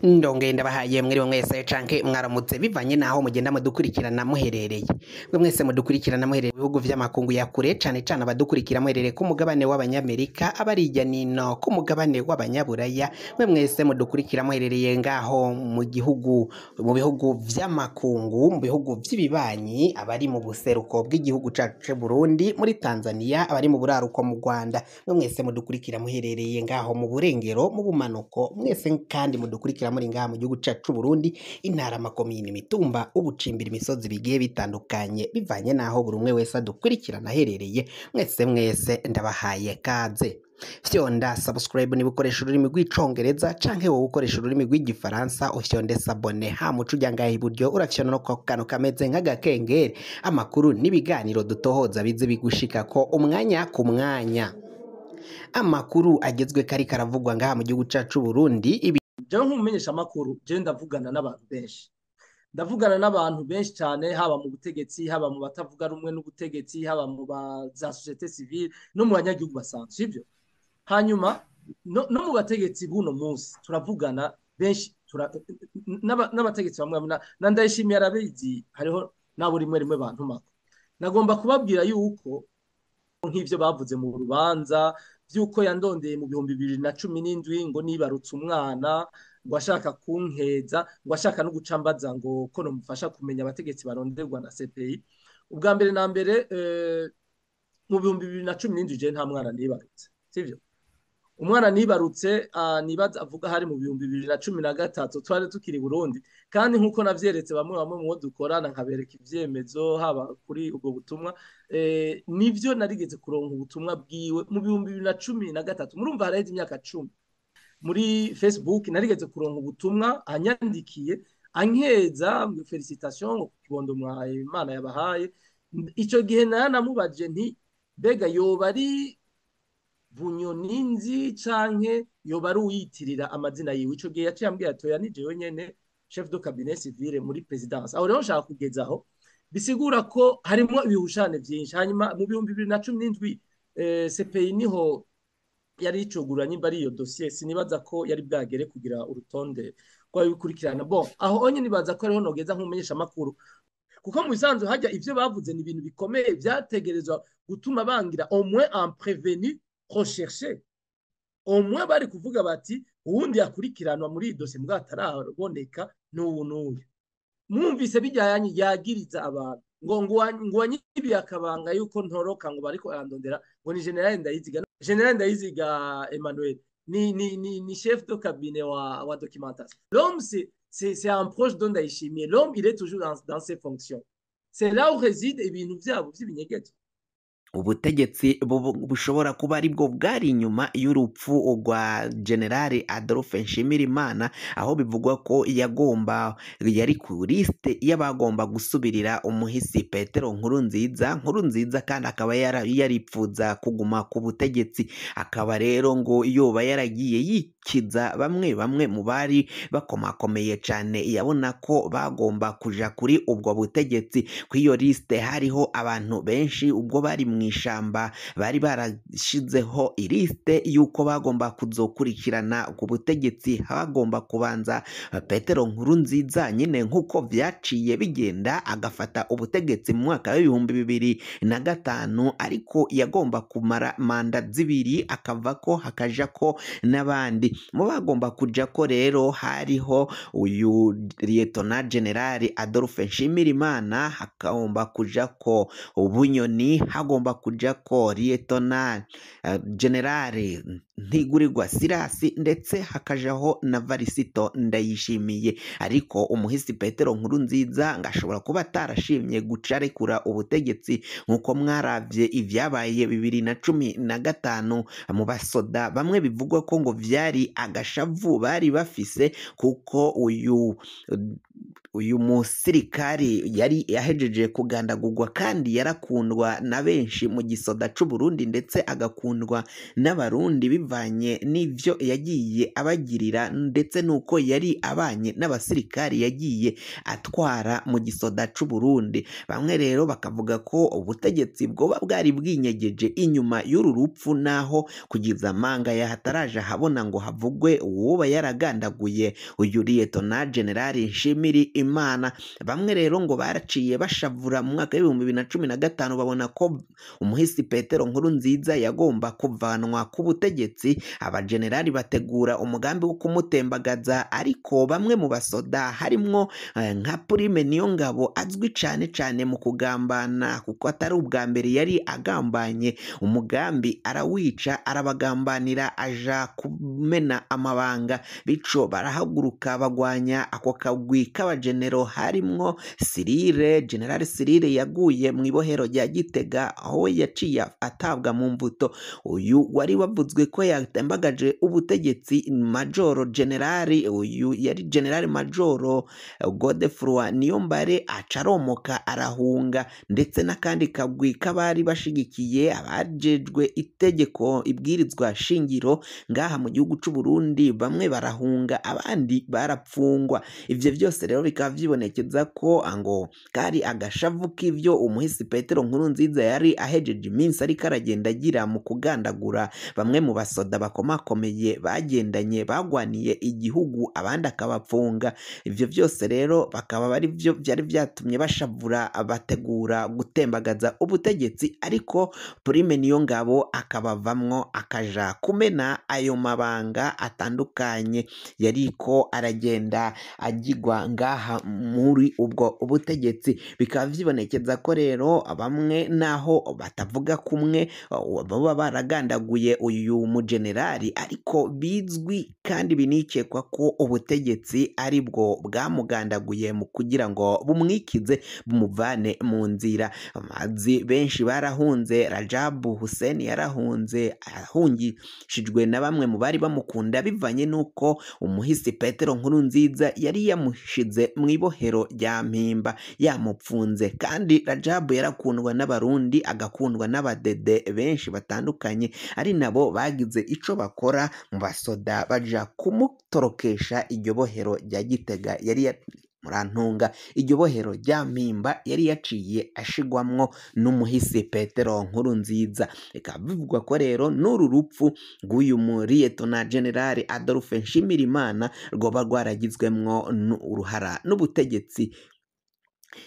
Ndongeye ndabahaye mwiriwe mwese canke mwaramutse bivanye naho mugenda mudukurikirana muherereye. Mwe mwese mudukurikirana muherereye mu bihugu vy'amakungu ya kure, cane cane abadukurikira muherereye ku mugabane w'abanyamerika, abarija nino ku mugabane w'abanyaburaya, mwe mwese mudukurikira muherereye ngaho mu gihugu, mu bihugu vy'amakungu, mu bihugu vy'ibibanyi, abari mu buseruko bw'igihugu cacu c'u Burundi, muri Tanzania, abari mu buraruko mu Rwanda, mwe mwese mudukurikira muherereye ngaho mu burengero, mu bumanuko, mwese kandi mudukurikira muri ngaha mu gihugu cacu c'u Burundi, intara, amakomine, imitumba, ubucimbira, imisozi bigiye bitandukanye, bivanye naho buri umwe wese adukurikirana aherereye, mwese mwese ndabahaye kaze. Fyonda subscribe niba ukoresha ururimi rw'icongereza canke wowe ukoresha ururimi rw'igifaransa ufyonde s'abonner, hama uce uja ngaha iburyo urafyonda no ku kantu kameze nk'agakengeri, amakuru n'ibiganiro dutohoza bize bigushikako umwanya ku mwanya. Amakuru agezweko ariko aravugwa ngaha mu gihugu cacu c'u Burundi. Ibi Jewe nk'umumenyesha amakuru, jewe ndavugana n'abantu benshi, ndavugana n'abantu benshi cyane, haba mu butegetsi, haba mu batavuga rumwe n'ubutegetsi, haba mu ba za société civile no mu banyagihugu basanzwe, sivyo? Hanyuma no mu bategetsi buno munsi turavugana benshi, n'abategetsi bamwe bamwe na Ndayishimiye arabizi, hariho nabo rimwe rimwe bantumako. Nagomba kubabwira yuko nk'ivyo bavuze mu rubanza vy'uko yandondeye mu 2017 ngo nibarutse umwana, ngo ashaka kunkeza, ngo ashaka no guca mbaza ngo ko nomufasha kumenya abategetsi baronderwa na CPI. Ubwa mbere na mbere, mu 2017 je nta mwana nibarutse, sivyo? Umwana nibarutse nibaza avuga hari mu 2013, twari tukiri Burundi, kandi nkuko navyeretse bamwe bamwe mu bo dukorana, nkabereka ivyemezo haba kuri ubwo butumwa, nivyo narigeze kuronka ubutumwa bwiwe mu 2013. Murumva haraheze imyaka 10. Muri Facebook narigeze kuronka ubutumwa anyandikiye ankeza ngo félicitations, ngo ku kibondo mwahaye Imana yabahaye. Ico gihe naramubaje nti mbega yoba ari Bunyoni nzi canke yoba ari uwiyitirira amazina yiwe? Ico gihe yaciye ambwira ati oya, ni jewe nyene, chef de cabinet civil muri présidence. Aho rero nshaka kugeza aho bisigura ko harimwo ibihushane vyinshi. Hanyuma mu 2017 CPI niho yari icugurura nyimba ari iyo dossier, sinibaza ko yari bwagere kugira urutonde rw'abikurikirana. Bon, aho onye nibaza ko ariho nogeza nk'umumenyesha makuru, kuko mu bisanzwe hajya ivyo bavuze ni ibintu bikomeye vyategerezwa gutuma bangira au moins un prévenu recherché, au moins bari kuvuga bati uwundi yakurikiranwa muri iyi dossier mbwa ataraboneka n'ubu n'uyu. Mwumvise bijyanye yagiriza abantu ngo wanyibiye akabanga yuko ntoroka, ngo bariko arandondera, ngo ni Général Ndayiziga. Général Ndayiziga Emmanuel ni chef de cabinet wa documentation. L'homme, c'est un proche de Ndayishimiye. L'homme, il est toujours dans ses fonctions. C'est là où réside ibintu vyabo vy'ibinyegezo. Ubutegetsi bushobora kuba aribwo bwari inyuma y'urupfu rwa General Adolphe Nshimirimana, aho bivugwa ko yagomba yari ku liste y'abagomba gusubirira umuhisi Petero Nkurunziza. Nkurunziza kandi akaba yaripfuza kuguma ku butegetsi, akaba rero ngo yoba yaragiye yikiza bamwe bamwe mu bari bakomakomeye cane, yabona ko bagomba kuja kuri ubwo butegetsi. Kuri iyo liste hariho abantu benshi, ubwo bari mu ishamba bari barashizeho iliste yuko bagomba kuzokurikirana ku butegetsi, bagomba kubanza Petero Nkurunziza nyine, nk'uko vyaciye bigenda agafata ubutegetsi mu mwaka wa 2005, ariko yagomba kumara manda zibiri akavako hakajako n'abandi. Mu bagomba kujako rero hariho uyu Lieutenant General Adolphe Nshimirimana, hakagomba kujako Bunyoni, hagomba kujako Lieutenant General Ntigurirwa Sirasi, ndetse hakajaho na Varisito Ndayishimiye. Ariko umuhisi Petero Nkurunziza ngo ashobora kuba atarashimye guca arekura ubutegetsi, nk'uko mwaravye ivyabaye 2015 mu basoda bamwe, bivugwa ko ngo vyari agashavu bari bafise kuko uyu Uyu musirikari yari yahejeje kugandagurwa kandi yarakundwa na benshi mu gisoda c'u Burundi, ndetse agakundwa n'abarundi bivanye n'ivyo yagiye abagirira, ndetse n'uko yari abanye n'abasirikari yagiye atwara mu gisoda c'u Burundi. Bamwe rero bakavuga ko ubutegetsi bwoba bwari bwinyegeje inyuma y'uru rupfu, naho kugeza amanga yahataraje ahabona ngo havugwe uwoba yaragandaguye uyu Liyetona Generali Nshimirimana. Bamwe rero ngo baraciye bashavura mu mwaka w'2015 babona ko umuhisi Petero Nkurunziza yagomba kuvanwa ku butegetsi. Abagenerali bategura umugambi wo kumutembagaza, ariko bamwe mu basoda harimwo nka Prime Niyongabo azwi cane cane mu kugambana, kuko atari ubwa mbere yari agambanye umugambi arawica, arabagambanira, aja kumena amabanga. Bico barahaguruka bagwanya ako kagwi k'abagenero harimwo Sirire, General Sirire yaguye mu ibohero rya Gitega aho yaciye atabwa mu mvuto. Uyu wari wavuzwe ko yatembagaje ubutegetsi, Majoro Generali, uyu yari General Majoro Godefroid Niyombare, acaromoka arahunga, ndetse n'akandi kagwi k'abari bashigikiye abajejwe itegeko ibwirizwa shingiro ngaha mu gihugu c'u Burundi, bamwe barahunga abandi barapfungwa. Ivyo vyose rero bikaba vyibonekeza ko ngo kari agashavu k'ivyo umuhisi Petero Nkurunziza yari ahejeje iminsi ariko aragenda agira mu kugandagura bamwe mu basoda bakomakomeye bagendanye bagwaniye igihugu, abandi akabapfunga. Ivyo vyose rero bakaba bari vyo vyari vyatumye bashavura bategura gutembagaza ubutegetsi, ariko Prime Niyongabo akabavamwo akaja kumena ayo mabanga atandukanye yariko aragenda agigwa ngaha muri ubwo butegetsi. Bikaba vyibonekeza ko rero bamwe naho batavuga kumwe baba baragandaguye uyu mugenerali, ariko bizwi kandi binikekwa ko ubutegetsi ari bwo bwamugandaguye mu kugira ngo bumwikize bumuvane mu nzira. Amazi benshi barahunze, Rajabu Hussein yarahunze ahungishijwe na bamwe mu bari bamukunda bivanye n'uko umuhisi Petero Nkurunziza yari yamushize mu ibohero rya Mpimba yamupfunze. Kandi Rajabu yarakundwa n'abarundi agakundwa n'abadede benshi batandukanye, ari nabo bagize ico bakora mu basoda baja kumutorokesha iryo bohero rya Gitega yari murantunga, iryo bohero rya Mpimba yari yaciye ashigwamwo n'umuhisi Petero Nkurunziza. Bikaba bivugwa ko rero n'uru rupfu rw'uyu Liyetona Generali Adolphe Nshimirimana rwoba rwaragizwemwo uruhara n'ubutegetsi.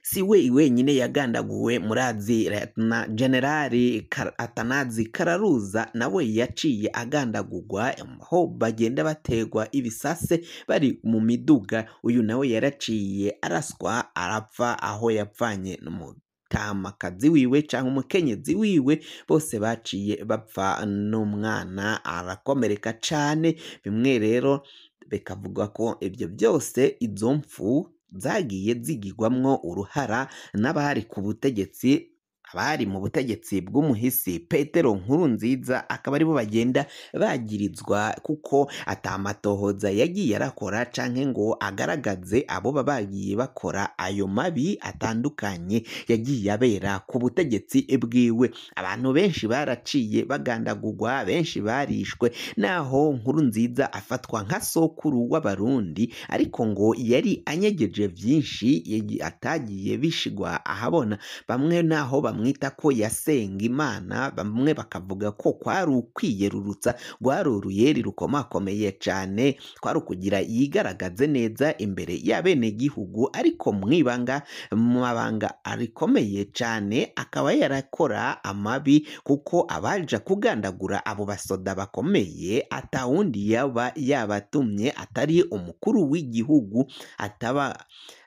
Si we wenyine yagandaguwe, murazi na Generali Atanazi Kararuza nawe yaciye agandagurwa, aho bagenda bategwa ibisase bari mu miduga. Uyu nawe yaraciye araswa arapfa, aho yapfanye n'umutamakazi wiwe canke umukenyezi wiwe, bose baciye bapfa n'umwana arakomereka cane. Bimwe rero bikavuga ko ibyo byose izo mfu zagiye zigirwamwo uruhara n'abari ku butegetsi, abari mu butegetsi bw'umuhisi Petero Nkurunziza, akaba aribo bagenda bagirizwa kuko atamatohoza yagiye arakora canke ngo agaragaze abo bagiye bakora ayo mabi atandukanye yagiye abera ku butegetsi bwiwe. Abantu benshi baraciye bagandagurwa, benshi barishwe, naho Nkurunziza afatwa nka sokuru w'abarundi, ariko ngo yari anyegeje vyinshi atagiye bishigwa ahabona. Bamwe naho bamwita ko yasenga Imana, bamwe bakavuga ko kwari ukwiyerurutsa, rwari uruyeri rukomakomeye cane, kwari ukugira yigaragaze neza imbere y'abenegihugu, ariko mwibanga mu mabanga arikomeye cane akaba yarakora amabi, kuko abaja kugandagura abo basoda bakomeye atawundi yaba yabatumye atari umukuru w'igihugu,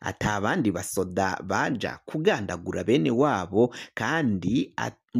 atabandi basoda baja kugandagura bene wabo, kandi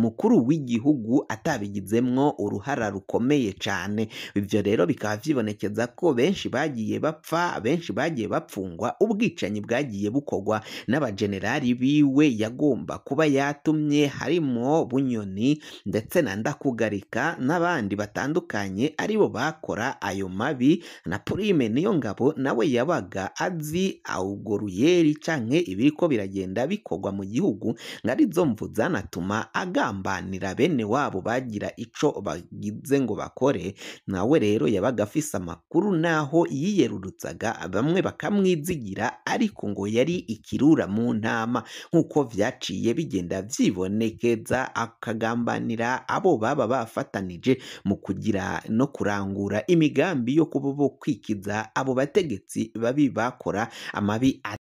mukuru w'igihugu atabigizemwo uruhara rukomeye cane. Ivyo rero bikaba vyibonekeza ko benshi bagiye bapfa, benshi bagiye bapfungwa, ubwicanyi bwagiye bukorwa n'abajenerali biwe yagomba kuba yatumye, harimwo Bunyoni ndetse na Ndakugarika n'abandi batandukanye aribo bakora ayo mabi, na Prime Niyongabo nawe yabaga azi urwo ruyeri canke ibiriko biragenda bikorwa mu gihugu, ngo arizo mvu zanatuma agambanira bene wabo bagira ico bagize ngo bakore. Nawe rero yabaga afise amakuru naho yiyerurutsaga bamwe bakamwizigira, ariko ngo yari ikirura mu ntama nk'uko vyaciye bigenda vyibonekeza, akagambanira abo baba bafatanije mu kugira no kurangura imigambi yo kuba bo kwikiza abo bategetsi babi bakora amabi.